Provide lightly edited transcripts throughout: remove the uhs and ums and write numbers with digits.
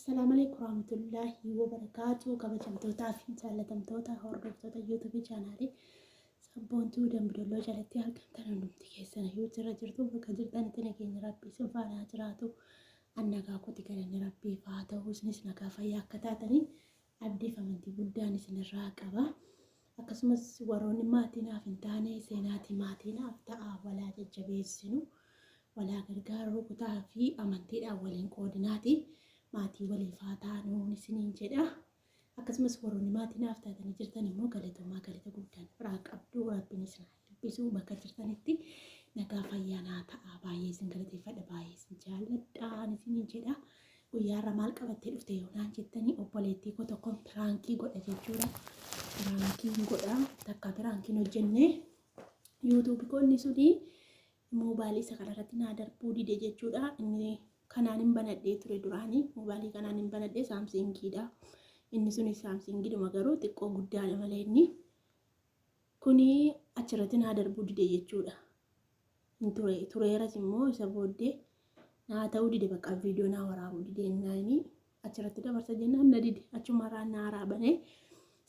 Assalaamu alaikum warahmatullaahi wabarakaatu. Kabajamtootaa fi jaallatamtoota hordoftoota YouTube chaanaalii Sabboontuu Dambidolloo jalatti argamtan hundumti keessan iyyuu jira jirtu bakka jirtanitti nageenya Rabbii isin faana haa jiraatu. An nagaa kooti, galanni Rabbiif haa ta'u. Isinis nagaa fayyaa akka taatanii abdiif amantii guddaan isinirraa qaba. Akkasumas warroonni maatii naaf hin taane seenaatii maatii naaf ta'a, walaa jajjabeessinu, walaa gargaaruu, kutaa fi amantiidhaan waliin qoodinaati maatii waliif haa taanu isiniin jedha. Akkasumas warroonni maatii naaf taatanii jirtan immoo galatoomaa, galata guddaan biraa qabdu. Rabbiin isin haa eebbisu, bakka jirtanitti nagaa fayyaa naa ta'a. Baay'ee isin galateeffadha, baay'ee isin jaalladha isiniin jedha. Guyyaarra maal qabattee dhufte yoo naan jettanii, obboleettii koo tokkoon piraankii godha jechuudha. Piraankiin godha, takka piraankiin hojjenne yuutuubii koo inni suni moobaayilii isa kanarratti naa darbuu dide jechuudha. Inni kanaan hin banadhee ture duraanii, moobaayilii kanaan hin banadhee, saamsingiidha. Inni suni saamsingiidhuma garuu xiqqoo guddaadha malee inni kuni achirratti naa darbuu dide jechuudha. Hin ture, tureeras immoo, isa booddee naa ta'uu dide, bakka viidiyoo naa waraabuu dide. Inni achirratti dabarsa jennaan na dide, achumarraa naa raabanee.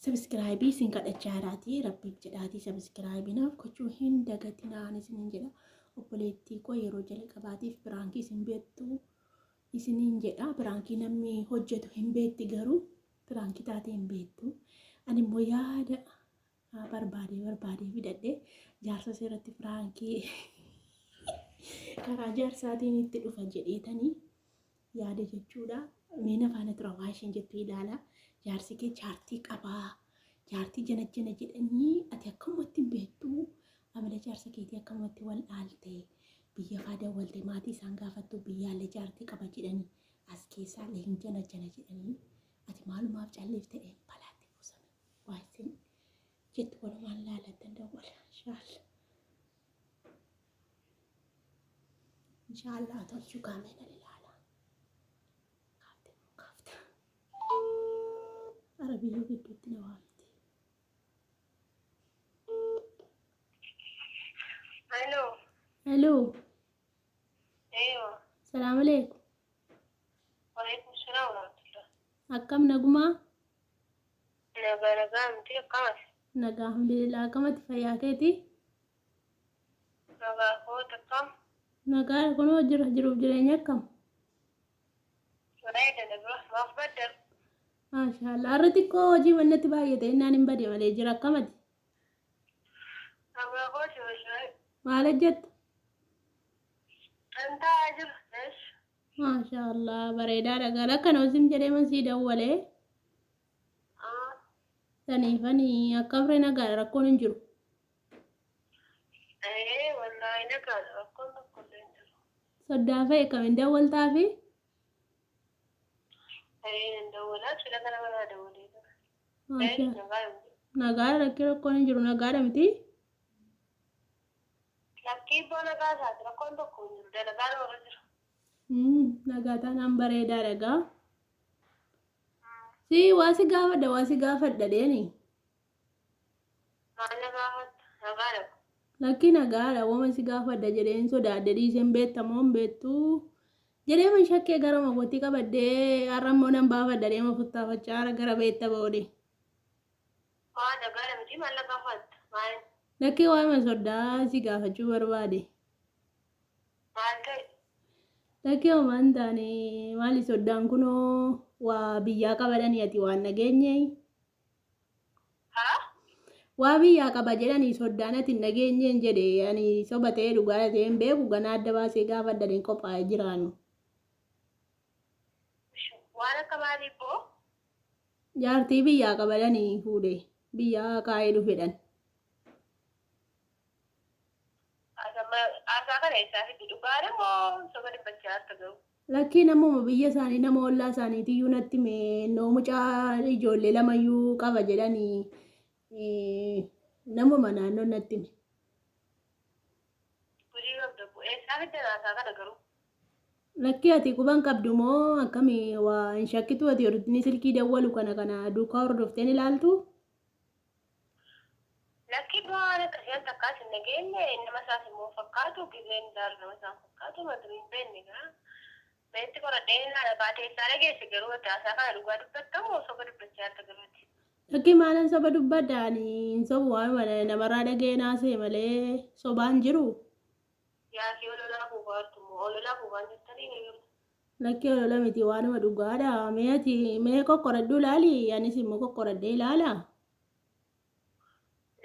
Sabiskiraayibii isin kadhachaa jiraatii, rabbiif jedhaatii sabiskiraayibii naaf gochuu hin dagatinaan isiniin jedha. Obboleettii koo yeroo jalqabaatiif piraankii isin beektu isiniin jedha. Piraankii namni hojjetu hin beekti, garuu piraankii taatee hin beektu. Ani immoo yaada barbaadee barbaadee fidadhe, jaarsa seeratti piraankii karaa jaarsaatiin itti dhufa jedheetanii yaada jechuudha. Mee na faana tura, waa isheen jettu ilaala. Jaarsi kee jaartii qabaa. Jaartii jana jana jedhanii ati akkamumatti hin beektu? Amala jaarsa keetii akkamumatti wal dhaalte? Biyya faa dawwalte, maatii isaan gaafattu, biyyaallee jaartii qaba jedhanii, as keessaallee hin jana jana jedhanii, ati maalumaaf calliftee balaatti buusame? Waa isin jettu walumaan laalattan dawwala inshaallah. Inshaallah tolchuu kaameen ilaala. Kaafte moo kaafta? Arabiyyuu gidduutti na waamti. Hello. Hello. Eewa. Salaam alaikum. Waalaikum salaam warahmatullah. Akkam, nagumaa? Nagaa nagaa miti, akkamas? Nagaa, alhamdulillah. Akkamatti, fayyaa keeti? Nagaa koota, akkam? Nagaa kunoo jira, jiruuf jireenya akkam? Bareeda, nagaa maaf badda? Maashaallah. Har'a xiqqoo hojii mannatti baay'ate innaan hin bade malee jira, akkamati? Nagaa kooti, wallahi. Maal hojjetta? Kan taa'aa jiru. Eesh. Maashaallah, bareedaadha. Gala akkana osim jedhee man sii dawwalee. Saniifani akkamree, nagaadha, rakkoon hin jiru? Ee, wallahi nagaadha, rakkoon tokko illee hin jiru. Soddaa fa'i akkam, hin dawwaltaafi? Ee, nan dawwalaa, sila kana manaa dawwalee ture. Maashaa. Eesh, nagaa miti. Nagaadha, rakkoo rakkoon hin jiru, nagaadha miti? Lakkii ibboo, nagaa isaati, rakkoon tokko hin jiru, dalagaa warra jiru. Nagaa taanaan bareedaadha gaa. Si waa si gaafadha, waa si gaafadha deeni. Maal na gaafatta? Nagaadha. Lakkii, nagaadha, wama si gaafadha jedheen sodaadhe dhiiseen, beekta moo hin beektu jedhee man shakkee gara makootti qabadhee, har'a immoo nan baafadha deema futtaafachaa gara beekta boode. Maa, nagaadha miti, maal na gaafatta? Maal? Lakkii, waama soddaa si gaafachuu barbaade. Maal ta'e? Lakkii, homaa hin taane. Maali, soddaan kunoo waa biyyaa qabadhanii, ati waan dhageenye? Haa? Waa biyyaa qaba jedhanii soddaan, ati hin dhageenyeen jedhe. Ani soba ta'ee dhugaa ta'ee hin beeku, ganaa adda baasee gaafadhadheen qophaa'ee jiraanu. Waan akka maalii boo? Jaartii biyyaa qabadhanii fuudhe, biyyaa kaa'ee dhufedhan. Haasaa kana eessaa fidde? Dhugaadha moo soba dubbachaa jirta garuu? Lakkii, namuma biyya isaanii, nama ollaa isaaniitiyyuu natti hime, noo mucaa ijoollee lamayyuu qaba jedhanii, namuma naannoon natti hime. Gudii qabda bu. Eessaa fiddan haasaa kana garuu? Lakkii, ati quban qabdu moo akkami? Waa hin shakkitu ati? Inni silkii dawwalu kana kana duukaa hordofteen ilaaltu? Lakkii, bu'aan akkasii an takkaas hin dhageenye, nama isaas immoo fakkaatu gizeen ilaalu nama isaan fakkaatu matu hin beekne gaa. Meetti qoradhee ilaala baatee isaa dhageesse garuu haasaa kana dhugaa dubbattamu soba dubbachaa jirta garuuti. Lakki maalan soba dubbadha ani hin sobu waanuma namarraa dhaga'ee naasee malee sobaan jiru. Yaa kee ololaa fuufaa jirtu moo ololaa fuufaa jirtanii garuu. Lakki olola miti waanuma dhugaadha. Mee ati mee qoqqoradhuu ilaali anis immoo qoqqoradhee ilaala.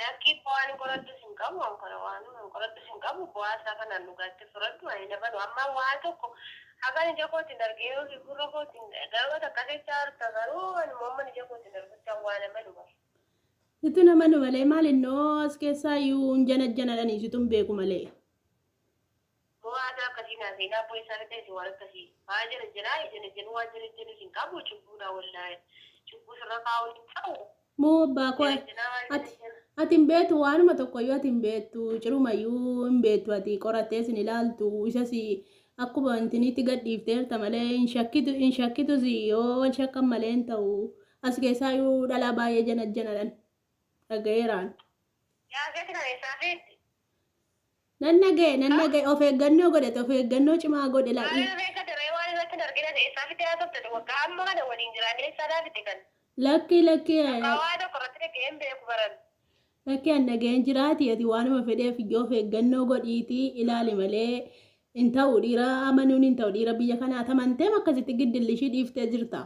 Lakki bu'aan qoradhu sin qabu an kana waan qoradhu sin qabu bu'aa isaa kanaan dhugaatti fudhadhu ani nabanu amma waa tokko hagan ija kootiin argee yookiin gurra kootiin garuu takka jechaa jirta garuu ani immoo ija kootiin argutti waan amanu bara. Situ namanu malee maal innoo as keessaa iyyuu hin janajjanadhanii situ hin beeku malee. Bu'aa isaa akkasii naa seenaa abboo isaa fidee waan akkasii maa jala jalaa ija jala waan jala jala sin qabu cubbuudha wallaahi cubbuu sirra kaa'uun hin ta'u. Moo abbaa koo Jala jalaa waan jala ati jala. ati hin beektu waanuma tokkoyyuu ati hin beektu cirumayyuu hin beektu ati qorattee sin ilaaltu isas akkuma intiniitti gadhiifteerta malee hin shakkitu hin shakkitus yoo wal shakkan malee hin ta'u as keessaayyuu dhalaa baay'ee janajjanadhan dhaga'eeraan. Yaa keetti kan eessaa feeti? Nan dhaga'e nan dhaga'e of eeggannoo godhate of eeggannoo cimaa godhe laa Maaliif beeka daree waan irratti hin argina eessaa fidee haasofte waggaa amma kana waliin jiraannee eessaa fidde kan. Lakki lakki Akka waa tokko irratti dhaga'ee hin beeku baran. Lakki an dhaga'een jiraati ati waanuma fedheef iyyuu of eeggannoo godhiitii ilaali malee hin ta'u dhiira amanuun hin ta'u dhiira biyya kanaa tamanteem akkasitti giddillishii dhiiftee jirta.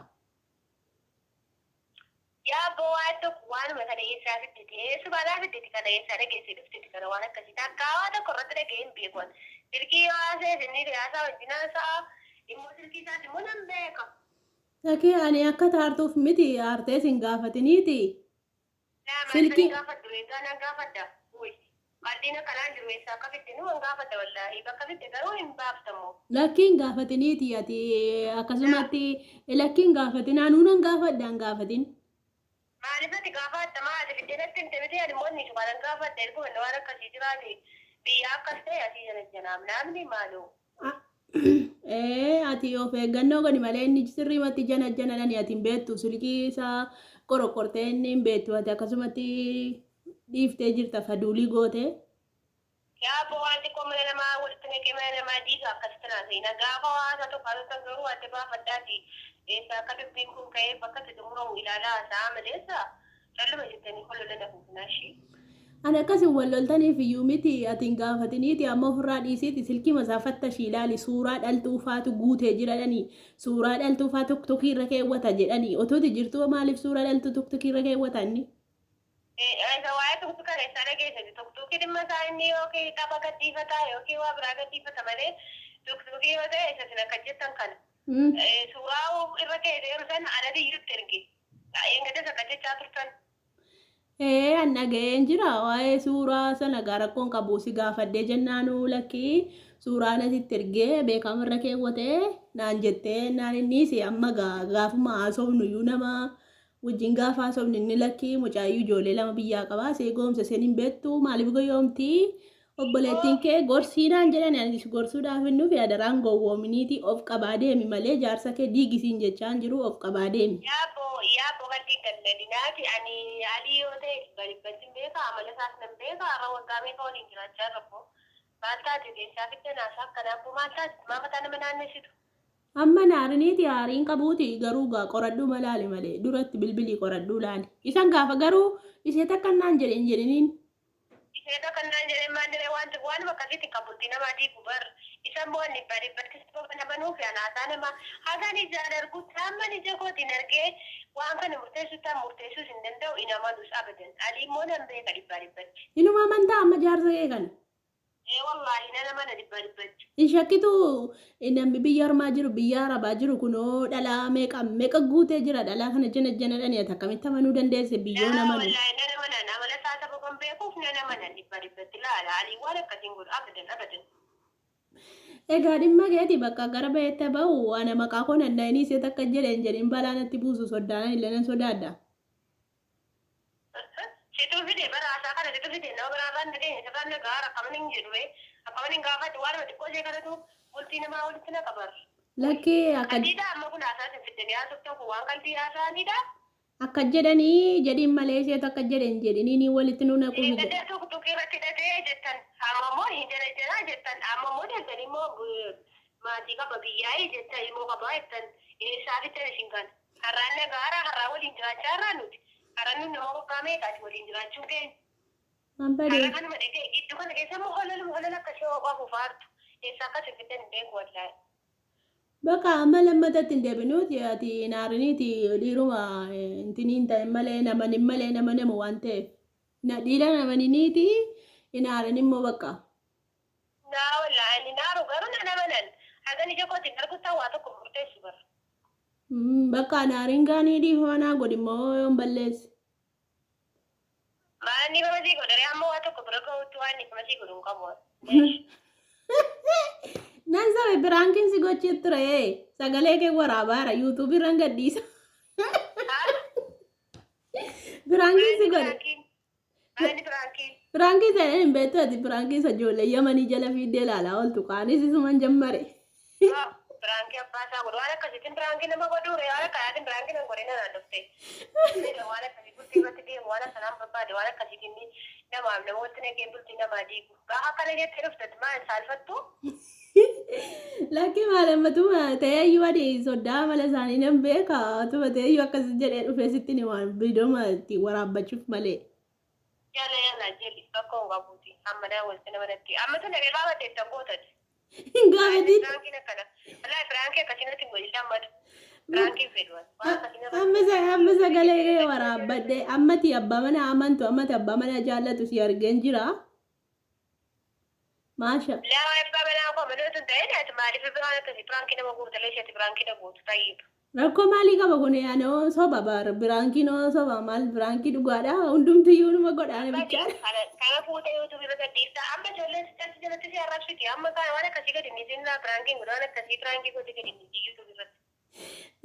Yaa abboo waan tokko waanuma kana eessaa fiddete eessumaadhaa fiddete kana eessaa dhageessee dhuftete kana waan akkasii takkaa waa tokko irratti dhaga'ee hin beeku ani. Silkii yoo haasa'es inni haasaa wajjin haasa'a immoo silkii isaas immoo nan beeka. Lakki ani akka taartuuf miti aartee sin gaafatiniiti. Laa maal Silkii kan gaafadhu eegaa nan gaafadha. Uy qaldiin akkanaa hin jiru eessaa akka fidde numan gaafadha wallaahi bakka fidde garuu hin baaftamu. Lakki hin gaafatiniiti ati akkasumatti lakki hin gaafatin anuu nan gaafadha hin gaafatin. Maaliif ati gaafatta maa ati fiddee natti himte miti ani immoo inni waan gaafadha erguma inni waan akkasii jiraate biyya akkas ta'e asii jala jalaam naamni maaloo. Ee ati of eeggannoo godhi malee inni sirriimatti jana janadhani ati hin beektu silkii isaa qoroqortee inni hin beektu ati akkasumatti dhiiftee jirta faduulii gootee. Yaa abboo waan xiqqoo mana namaa walitti naqee mana namaa diiga akkasitti naasa'ina gaafa haasa tokko haasoftan garuu adda baafadhaati eessa akka dubbiin kun ka'ee bakka itti xumuramu ilaalaa haasa'aa maleessa calluma jettanii holola nafuufinaa ishii. Ani akkas hin wal loltaniif iyyuu miti ati hin gaafatiniiti amma ofirraa dhiisiiti silkii masaa fattashii ilaali suuraa dhaltuu faatu guutee jiradhanii suuraa dhaltuu faa tuktokii irra keewwata jedhanii otooti jirtuu maaliif suuraa dhaltuu tuktokii irra keewwata inni. Isa waa'ee tuktuka kana isaa dhageessati tuktuki dhimma isaa inni yookiin tapha gadhiifataa yookiin waa biraa gadhiifata malee tuktuki yoo ta'e isa isin akka jettan kana. Suuraa irra keeteeru sana anati iyyutti erge. Eengaddas akka jechaa turtan. Ee an dhaga'een jira waa'ee suuraa sana gaa rakkoon qabu si gaafadhee jennaanuu lakkii suuraa nasitti ergee beekama irra keewwatee naan jettee naan innis amma gaa gaafuma haasofnu iyyuu nama wajjin gaafa haasofnu inni lakkii mucaayyuu ijoollee lama biyyaa qabaa see goomsa isheen hin beektu maaliif goyoomti obboleettiin kee gorsii naan jedhan ani si gorsuudhaaf hin dhufe adaraan gowwoominiiti of qabaa deemi malee jaarsa kee diigisiin jechaan jiru of qabaa deemi. Yaaboo yaaboo qalbii galladinaati ani alii yoo ta'e dhibba dhibbattin beeka amala isaas nan beeka har'a waggaa meeqa waliin jiraachaa jirra abboo maal taate keessaa fidde naasaa akkanaa abboo maal taate maa mataa nama naannessitu. Amma naariniiti aariin qabuuti garuu gaa qoradhuu malaali malee duratti bilbilii qoradhuu laali. Isan gaafa garuu ishee takka naan jedhe hin jedhiniin. Ishee takka naan jedhee maal jedhee wanti waanuma akkasiitti kan bultii namaa diigu bar isa immoo ani dhibba dhibbatti sababa nama nuuf anaasaa nama hagan ijaan argutti hamman ija kootiin argee waan kana murteessutti an murteessuus hin danda'u hin amanus abadan alii immoo nan beeka dhibbaa dhibbatti. Inuma amantaa amma jaarsa kee kana. Ee wallaahi nan amana dhibbaa dhibbatti. Hin shakkitu namni biyya ormaa jiru biyya arabaa jiru kunoo dhalaa meeqa meeqa guutee jira dhalaa kana jana janadhani ati akkamitti amanuu dandeesse biyyoon Laa amanu. wallaahi nan amanan amala isaa sababan beekuuf nan amanan dhibbaa dhibbatti laala alii waan akkasiin godhu abadan abadan. Egaa dhimma keeti bakka gara bahetti bahu ana maqaa koo nan dhahini ishee takka jedhe hin jedhin balaa natti buusu soddaanan illee nan sodaadha. Situ fide bara haasaa kana situ fide nama biraa irraan dhageenye sirraan dhagahaara akkaman hin jedhu ree akkaman hin gaafadhu waanuma xiqqoo ishee kanatu bultii namaa walitti naqa bar. Lakkii akka Qaldiidha amma kun haasaa isin fiddanii haasoftan kun waan qaldii haasaanidha. Akka jedhanii jedhiin malee isheetu akka jedhe hin jedhiniin walitti nu naquuf jedha. Eeggadda tuktukii irratti hidhatee jettan amma immoo hin jarajjaraa jettan amma immoo deemtanii immoo Maatii qaba biyyaa'ii jetta, ilmoo qabaa jettan, eessaa fiddan isin kana? Har'aan nagaara, har'aa waliin jiraachaa irraa nuti. Har'a nuti nama waggaa meeqaati waliin jiraachuun keenya? An Har'a badee. kanuma dhaga'e, gidduu kana keessa immoo hololuma holola akkasii afuufaa jirtu. Eessaa akka isin fiddan hin beeku wallaahi. Bakka amma lammatatti hin deebinuuti, ati hin aariniiti, dhiiruma intini hin ta'in malee, namanin malee nama namu waan ta'eef. Na dhiira namaniniiti hin aarin immoo bakka. Naa wallaahi ani hin aaru, garuu nan amanan. Hagan ija kootiin argutti waa tokko murteessu bara. Bakka hin aarin gaanii, dhiifama naa godhi immoo yoon balleesse. Maal dhiifama sii godha ree? Amma waa tokko bira gahuutti waan dhiifama sii godhu hin qabu. Leesh. Nan sabe, prankiin si gochii ture, sagalee kee waraabaara, YouTubeii irraan gadhiisa. Haa? Prankiin si Maali godhe. prankiin? Maali prankiin? Prankii sana hin beektu ati, prankii isa ijoollee Yamanii jala fiiddee ilaalaa ooltu kaanis isuman jammare. Haa, prankii abbaa isaa godhu, waan akkasiitiin prankii nama godhuu ree? Waan akkanaatiin prankii nan godhin anaan dhufte. Waan akkasii bultii irratti deemu, waan akkanaan barbaade, waan akkasiitiin namaaf namooti naqee bultii namaa diigu. Gaafa akkana jettee dhufte maal saalfattu? Lakki, maalammatuma ta'eeyyuu ani soddaa mala isaanii nan beeka. Tuma ta'eeyyuu akkas jedhee dhufee sitti ni waan viidiyooma itti waraabbachuuf malee. Jala yala jedhi, rakkoo hin qabuuti. Amma naa walitti nama natti. Amma tun dhaqee gaafatte ittan gootati. Hin gaafatin. Prankiin akkana. Wallaahi prankii akkasii natti hin godhin lammatu. Prankiin fedhu. Waan akkasii nama. Amma sagalee kee waraabbadhe, ammati abbaa mana amantu, ammati abbaa mana jaallatu si argeen jira. Maasha. Laa, abbaa manaa koo amanuu tun ta'in, ati maaliif waan akkasii prankii nama goota? Leeshee ati prankii na gootu tayyib. Rakkoo maalii qaba kun? Anoo soba bar, prankiin oo soba maal, prankii dhugaadha, hundumtiyyuu numa godhaa namichaadha. Kana fuutee YouTubeii irra gadhiifta. Amma ijoolleen sitti jalatti si arrabsiti. Amma kana waan akkasii gadi hin dhiisin, prankiin godhu, waan akkasii prankii goote gadi hin dhiisin YouTubeii irratti.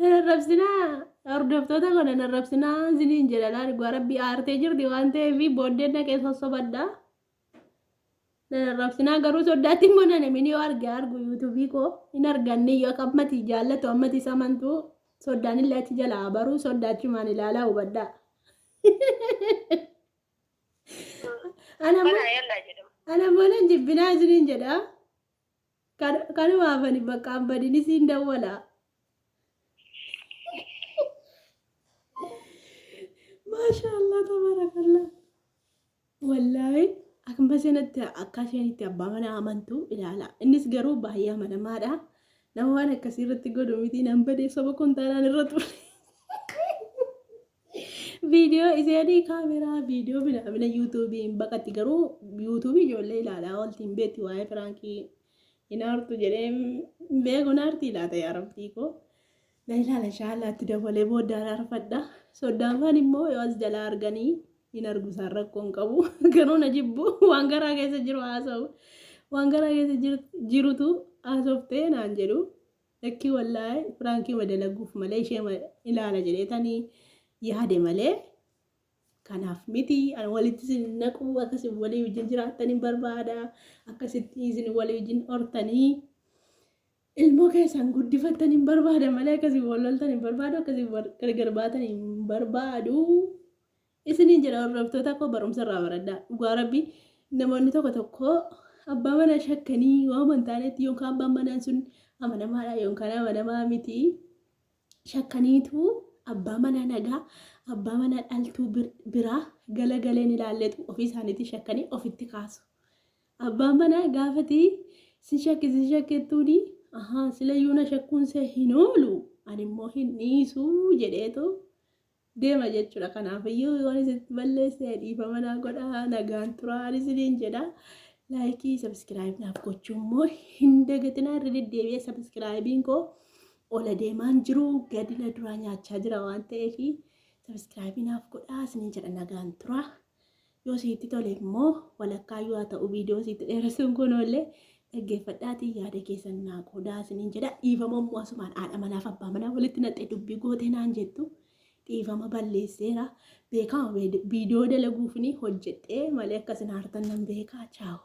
Nan arrabsinaa, hordoftoota koo, nan arrabsinaa isiniin jedha. Laa, dhugaa rabbii aartee jirti waan ta'eef booddeen dhaqee sossobadha. Nan arrabsinaa, garuu soddaatti immoo nan himin. Yoo arge argu, YouTubeii koo hin arganne, yoo akka ammati jaallatu ammati isa amantu, soddaan illee achi jalaa baruu, soddaachumaan ilaalaa hubadhaa. Ana Kana yallaa jedhama. Ana immoo nan jibbinaa isiniin jedha. Kanumaaf ani bakka an badin isiin dawwala. Maashaallah, tabarakallah. Wallaahi akkuma isheen akka isheen itti abbaa manaa amantu ilaala. Innis garuu baay'ee amanamaadha. Nama waan akkasii irratti godhu miti, nan badee soba kontaanaan irra ture. Viidiyoo isheenii kaameraa viidiyoo bina YouTubeii hin baqatti, garuu YouTubeii ijoollee ilaalaa oolti, hin beekti waa'ee prankii, hin aartu jedhee hin beeku, hin aarti ilaata, yaa rabbii koo. Na ilaala, shaalaatti dabalee booddaan arfadha. Soddaan faan immoo yoo as jalaa arganii hin argu, isaan rakkoo hin qabu. Garuu na jibbu, waan garaa keessa jiru haasa'u. Waan garaa keessa jirutu haasoftee naan jedhu. Lakkii, wallaahi prankii dalaguuf malee, ishee ilaala jedheetanii yaade malee kanaaf miti. Ani walitti isin naquu, akkasii walii wajjin jiraatanii barbaada, akkasitti isin walii wajjin hortanii ilmoo keessan guddifattan hin barbaada malee akkasii wal loltan hin barbaadu, akkasii gargar baatan hin barbaadu. Isiniin jedha, hordoftoota koo, barumsa irraa baradhaa. Dhugaa rabbi, namoonni tokko tokko abbaa manaa shakkanii waan hin taanetti, yookaan abbaan manaa sun amanamaadha yookaan amanamaa miti shakkaniitu, abbaa manaa nagaa, abbaa manaa dhaltuu biraa galagaleen ilaalletu ofii isaaniitti shakkanii ofitti kaasu. Abbaan manaa gaafati si shakki si shakkettuuni, ahaa, silayyuu na shakkuun see hin oolu, ani immoo hin dhiisuu jedheetu deema jechuudha. Kanaafiyyuu yoon isitti balleesse dhiifama naa godhaa, nagaan turaa isiniin jedha. Like, subscribe naaf gochuu immoo hin dagatinaa. Irra deddeebi'ee subscribeiin koo ola deemaan jiru, gadi na duraa nyaachaa jira waan ta'eef subscribe naaf godhaa isiniin jedha, nagaan turaa. Yoo sitti tole immoo, walakkaa yoo haa ta'u, viidiyoo sitti dheeressuun kun oollee dhaggeeffadhaatii yaada keessan naa qoodaa isiniin jedha. Dhiifama immoo asumaan, haadha manaaf abbaa manaa walitti naqxee dubbii gootee naan jettu, dhiifama, balleesseera. Beekama, viidiyoo dalaguuf ni hojjedhee malee akkasin aartan nan beekaa. Chaawo.